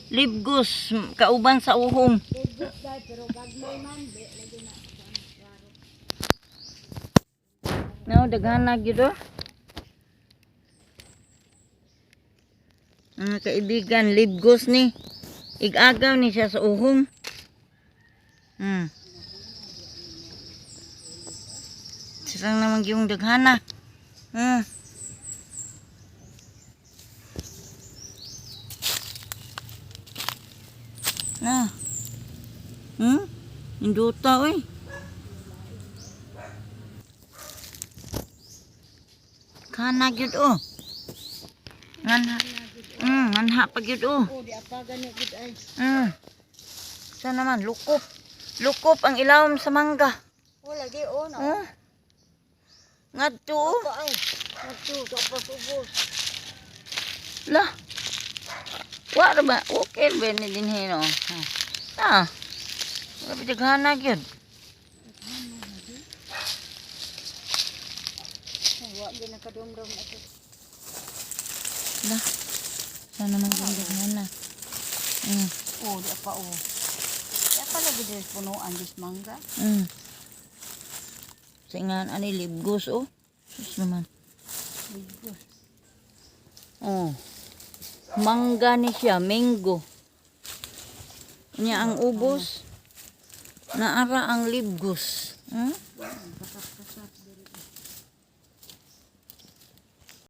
Libgos kauban sa uhong. Libgos dai pero gagmay man di lagi na. No, daghan na gyud oh. Mga kaibigan, libgos ni. Igagaw ni siya sa uhong. Sirang naman yung daghana. Na. Induta oy. Kana gyud oh. Nganha. Nganha pa gyud oh. Oh, di apagan na gud ay. Sa naman lukop. Lukop ang ilawom sa mangga. Oh, lagi oh na. Oh. Ngadto oh. Pa ay. Nagtu sa pasubos. Lah. Wa ra ba? Okay ba ni dinhi no? Ah. Grabe daghana gyud. Wa gyud nakadumdum ato. Lah. Sa naman gyud daghana. Oh, di pa oh. Di pa lagi diri punuan dis mangga. Sa ingan ani libgos oh. Sus naman. Libgos. Oh. Mangga ni siya, mango. Nya ang ubos. Naara ang libgos.